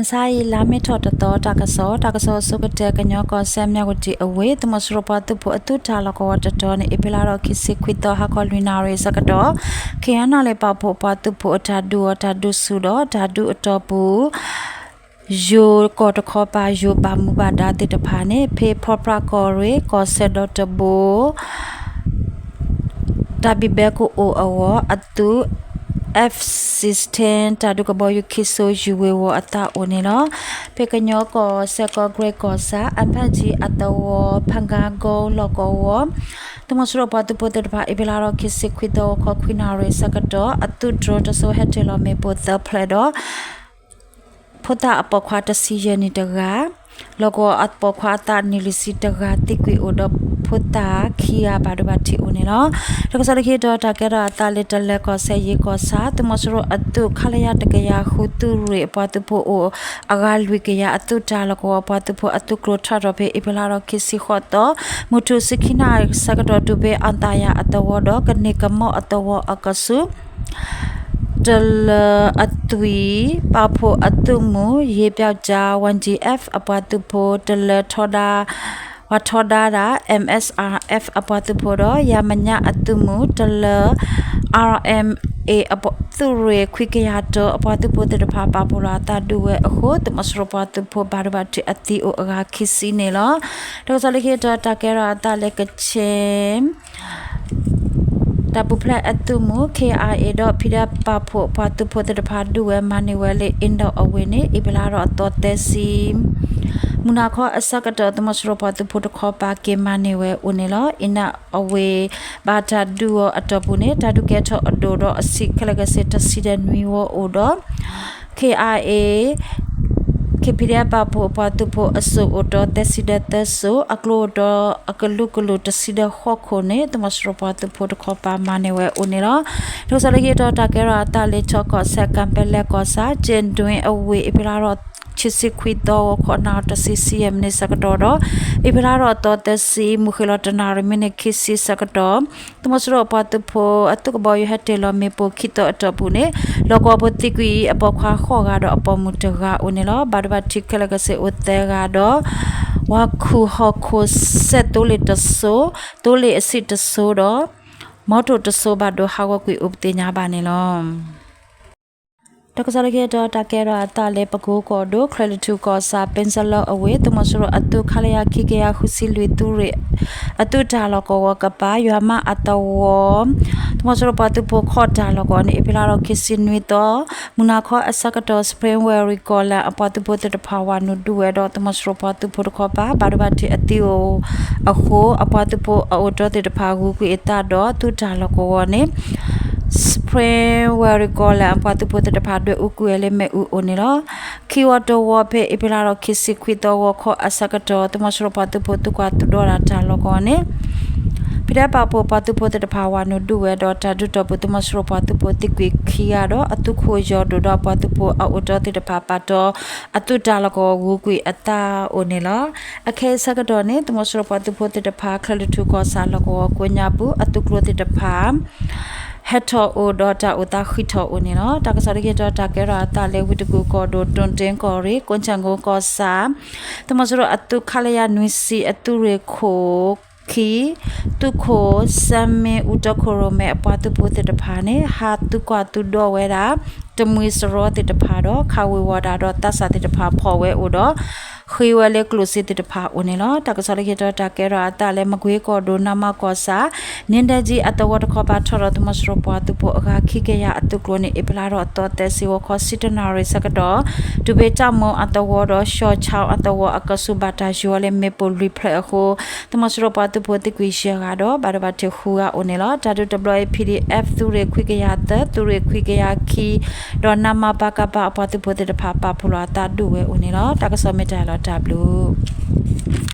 မုၢ်ဆါအံၤ လါမ့ၤထီၣ်တသီ တၢ်ကစီၣ်, တၢ်ကစီၣ်အဆိကတၢၢ် ကညီကီၢ်စဲၣ် မၠၣ်ဝတံၣ်အဝ့ၢ် သုးမီၤစိရိၤပှၤသုးဖိအသုးတၢ်လီၢ်ကဝီၤတတီၤန့ၣ် အ့ဖြ့လါထီၣ်ခံဆံခွံသီ ဟါခီလွံၢ်နၣ်ရံၣ်ဆၢကတီၢ် ခ့ၣ်အဲၣ်နၣ်လ့ၣ်ပာ်ဖှိၣ်ပှၤသုးဖိအတၢ်ဒုးအီၤတၢ်ဒုးဆူၣ်ဒီး တၢ်ဒုးအတီၢ်ပူၤ ယိၤကီၢ်တခီပၤ ယိၤဘၣ်မူဘၣ်ဒါသ့ၣ်တဖၣ်န့ၣ် ဖဲဖီပြးကီၢ်ရ့ၣ် ကီၢ်စဲၣ်ဒီတဘိ တၢ်ဘံၣ်ဘဲကအိၣ်အဂီၢ် အသုး F sixteen တၢ်ဒုးကဘီယူၤခံစိၤ ယူၤဝ့ၤဝီၤအသးအိၣ်န့ၣ်လီၤ. ဖဲကညီကီၢ်စဲၣ် ကီၢ်ကရ့ၣ်ကီၢ်ဆၣ် အဖၣ်ကၠံအသဝီ ဖၣ်ဂါကိလီၢ်ကဝီၤ သုးမီၤစိရိၤပှၤသုးဖိသ့ၣ်တဖၣ် အ့ဖြ့လါထီၣ်ခံဆံခွံသီ ဂီၤခီခွံနၣ်ရံၣ်ဆၢကတီၢ် အသုး drone တစိၤ ဟဲတ့ၢ်လီၤမ့ၣ်ပိၢ်သၢဖျၢၣ်ဒီး ဖိသၣ်အပိာ်ခွါတဆံယဲၢ်နံၣ်တဂၤ, လီၢ်ကဝီၤအပိာ်ခွါအသးနံၣ်လွံၢ်ဆံတဂၤ သံကွံာ်အိၣ်ဒီး ဖိသၣ်ခံဂၤဘၣ်ဒိဘၣ်ထံးအိၣ်န့ၣ်လီၤ. တၢ်ကစီၣ်လၢခံတီၤ တၢ်ကဲထီၣ်အသးလၢတလၢၤကီၢ်စဲၣ် ယ့ၣ်ကီၢ်ဆၣ် သုးမီၤစိရိၤအသုး ခလရ တကယၤဃုသုးရ့ၣ်အပှၤသုးဖိအိၣ် အဂၤလွံၢ်ကယၤအသုးတၢ်လီၢ်ကဝီၤပှၤသုးဖိအသုးကျိၤထီၣ်ထီၣ်ဖဲ အ့ဖြ့လါထီၣ်ခံဆံဃိးသီ မုၢ်ထူၣ်ဆံခံနၣ်ရံၣ်ဆၢကတီၢ် တုၤဖဲအတၢ်ယၤအသဝီဒီး ကန့ၢ်ကမီၣ်အသဝီအကဆူး တလၢၤအသွံၣ် ပာ်ဖှိၣ်အသုးမုၢ် ယ့ၣ်ပၠီကၠါ Y G F အပှၤသုးဖိ တလၢၤထီဒါ ပှၤထီဒါဒၣ် M S R F အပှၤသုးဖိဒီး ယၤမညါအသုးမုၢ် တလၢၤ R M A အသုးရ့ၣ်ခွံကယၤတၢ အပှၤသုးဖိသ့ၣ်တဖၣ် ပာ်ဖှိၣ်လီၤအသးဒုးဝဲအဃိ သုးမီၤစိရိၤပှၤသုးဖိဘၣ်ဒိဘၣ်ထံးအသံအိၣ်အဂၤခံဆံန့ၣ်လီၤ. တၢ်ကစီၣ်လၢခံတီၤ တၢ်ကဲထီၣ်အသးလၢကခ့ၣ် တၢ်ပူၤဖျဲးအသုးမုၢ် K I A ဒီး ဖံးဒဲးပာ်ဖှိၣ်ပှၤသုးဖိသ့ၣ်တဖၣ် ဒုးဝဲမၤန့ၢ်ဝဲလၢ အ့ဒီးအဝ့ၢ်န့ၣ် အ့ဖြ့လါထီၣ်အသီသၢဆံ မုၢ်နၤခီအဆၢကတီၢ် သုးမီၤစိရိၤပှၤသုးဖိတခီပၤ က့ၤမၤန့ၢ်ဝဲအိၣ်န့ၣ်လီၤ. အ့ဒီးအဝ့ၢ် ဘၣ်တၢ်ဒုးအီၤအတီၢ်ပူၤန့ၣ် တၢ်ဒုးကဲထီၣ်အဒိၣ်ဒီး အဆံးခဲလၢာ်ကဆ့ တဆံဒီးနွံဝီအိၣ်ဒီး K I A K P D F ပာ်ဖှိၣ်ပှၤသုးဖိအစိၣ်အိၣ်ဒီး သၢဆံဒီးသၢစိၣ်, အကျိအိၣ်ဒီးအကလုာ်ကလုာ် တဆံဒီးဃိးခိၣ်န့ၣ် သုးမီၤစိရိၤပှၤသုးဖိတခီပၤ မၤန့ၢ်ဝဲအိၣ်န့ၣ်လီၤ. တၢ်ကစီၣ်လၢခံတီၤ တၢ်ကဲထီၣ်အသးလၢ ခၠီကီၢ်စဲၣ် ကၣ်ပဲလဲၣ်ကီၢ်ဆၣ် ကၠ့ၣ်ဒွံအဝ့ၢ် အ့ဖြ့လါထီၣ်ခံဆံခွံသီ ဂီၤခီနၣ်ရံၣ်တဆံ ဆံယဲၢ်မံးနံးဆၢကတီၢ်ဒီး အ့ဖြ့လါထီၣ်အသီသၢဆံ မုၢ်ဃ့ၢ်လီၤတနၣ်ရံၣ် မံးနံးခံဆံဆၢကတီၢ် သုးမီၤစိရိၤအပှၤသုးဖိ အသုးကဘီယူၤဟဲတ့ၢ်လီၤမ့ၣ်ပိၢ်ခံသီအတီၢ်ပူၤန့ၣ် လီၢ်ကဝီၤဖိသံကွံာ်အပိာ်ခွါဃိးဂၤဒီး အပိာ်မုၣ်တဂၤအိၣ်န့ၣ်လီၤ. ဘၣ်ဒိဘၣ်ထံးခဲလၢာ်ကဆ့အိၣ်သၢဂၤဒီး ဝၤခုၣ်ဟီၣ်ခိၣ်စဲးသိလ့ၣ်တစိၤ, သိလ့ၣ်အဆံးတစိၤဒီး မီထိၣ်တစိၤဘၣ်ဒိဟးဂီၤကွံာ်အိၣ်ပသ့ၣ်ညါဘၣ်န့ၣ်လီၤ. တၢ်ကစီၣ်လၢခံတီၤ တၢ်ကဲထီၣ်အသးလၢ ပကိကီၢ်ဒိၣ် ချၢၣ်လွံၢ်ထူၣ်ကီၢ်ဆၣ် ပ့စလီအဝ့ၢ် သုးမီၤစိရိၤအသုး ခလရ ခံကယၤဃုဆံလွံၢ်သုးရ့ၣ် အသုးတၢ်လီၢ်ကဝီၤကပၤ ယွၤမးအသဝီ သုးမီၤစိရိၤပှၤသုးဖိခီၣ်တၢ်လီၢ်ကဝီၤန့ၣ် အ့ဖြ့လါထီၣ်ခံဆံနွံသီ မုၢ်နၤခီအဆၢကတီၢ် Spring Valley ကီၢ်လဲၣ် အပှၤသုးဖိသ့ၣ်တဖၣ် ဝၤနုာ်ဒုးဝဲဒီး သုးမီၤစိရိၤပှၤသုးဖိတခီပၤ ဘၣ်ဒိဘၣ်ထံးအသံအိၣ်အဃိ အပှၤသုးဖိအအိၣ်တီသ့ၣ်တဖၣ် ဂုၤကွံာ်အသးဒီး သုးတၢ်လီၢ်ကဝီၤန့ၣ် Spring Valley ကီၢ်လဲၣ် အပှၤသုးဖိသ့ၣ်တဖၣ် ဒွဲၣ်အူကွံာ်ဝဲလၢမ့ၣ်အူအိၣ်န့ၣ်လီၤ. ခံဝီတဝီ ဖဲအ့ဖြ့လါထီၣ်ခံဆံခွံသီ ဂီၤခီအဆၢကတီၢ် သုးမီၤစိရိၤပှၤသုးဖိ သုးကွၢ်သုးဒီတၢ်လီၢ်ကဝီၤန့ၣ် ဖံးဒဲးပာ်ဖှိၣ်ပှၤသုးဖိသ့ၣ်တဖၣ် ဝၤနုာ်ဒုးဝဲဒီး တၢ်ဒုးတီၢ်ပူၤ သုးမီၤစိရိၤပှၤသုးဖိသံကွံာ်ခံဂၤဒီး အသုးခိၣ်ယီၢ်ဒိၣ်ဒီး အပှၤသုးဖိအအိၣ်တီသ့ၣ်တဖၣ် ပာ်တီအသုးတၢ်လီၢ်ကဝီၤ ဂုၤကွံာ်အသးအိၣ်န့ၣ်လီၤ. အခဲအံၤဆၢကတီၢ်န့ၣ် သုးမီၤစိရိၤပှၤသုးဖိသ့ၣ်တဖၣ် ချၢၣ်လွံၢ်ထူၣ်ကီၢ်ဆၣ်လီၢ်ကဝီၤကိးညါပူၤ အသုးကျိၤသ့ၣ်တဖၣ် ဟဲထီၣ်အိၣ်ဒီးတၢ်အိၣ်သးဃံးထီၣ်အိၣ်န့ၣ်လီၤ. တၢ်ကစီၣ်လၢခံတီၤ တၢ်ကဲထီၣ်အသးလၢ ဝ့ၢ်တကူၣ်ကီၢ်ဒိၣ် တိၣ်တ့ၣ်ကီၢ်ရ့ၣ် ကိးဆၣ်ကိကီၢ်ဆၣ် သုးမီၤစိရိၤအသုး ခလရ နွံဆံ အသုးရ့ၣ်ခိၣ်ခံ သုးခိၣ် စၢမ့ အူတီခိၣ်ရိၣ်မဲ အပှၤသုးဖိသ့ၣ်တဖၣ်န့ၣ် ဟးသုးကွၢ်သုးဒီဝဲဒၣ် တမှံၤစရီသ့ၣ်တဖၣ်ဒီး ခးဝ့ၤဝီၤတၢ်ဒီးသးစၢ်သ့ၣ်တဖၣ် ဖီၣ်ဝဲအိၣ်ဒီး ဃ့ဝဲလၢကျိၣ်စ့သ့ၣ်တဖၣ်အိၣ်န့ၣ်လီၤ. တၢ်ကစီၣ်လၢခံတီၤ တၢ်ကဲထီၣ်အသးလၢ မကွ့ကီၢ်ဒိၣ် နါမးကီၢ်ဆၣ် နံဒဲကၠံအသဝီတခီပၤ ထီၣ်ဒီးသုးမီၤစိရိၤပှၤသုးဖိအဂၤခံကယၤအသုးကျိၤန့ၣ် အ့ဖြ့လါထီၣ်အသီသၢဆံ ဂီၤခီဆံတနၣ်ရံၣ်ဆၢကတီၢ် တုၤဖဲတၢ်မိၣ်အသဝီဒီး ရှီၣ်ခၠါအသဝီအကဆူး ဘၣ်တၢ်ယီၤလၢမ့ၣ်ပိၢ်လွံၢ်ဖျၢၣ်အဃိ သုးမီၤစိရိၤပှၤသုးဖိသံကွံာ်ယဲၢ်ဂၤဒီး ဘၣ်ဒိဘၣ်ထံးဃုဂၤအိၣ်န့ၣ်လီၤ. တၢ်ဒုးတဘျီအံၤ P D F သုးရ့ၣ်ခွံကယၤသၢ သုးရ့ၣ်ခွံကယၤခံ ဒီး နါမး ပကဖ အပှၤသုးဖိသ့ၣ်တဖၣ် ပာ်ဖှိၣ်လီၤအသးဒုးဝဲအိၣ်န့ၣ်လီၤ. တၢ်ကစီၣ်မ့ၢ်တၢ်လီၤတၢ်ဘျုး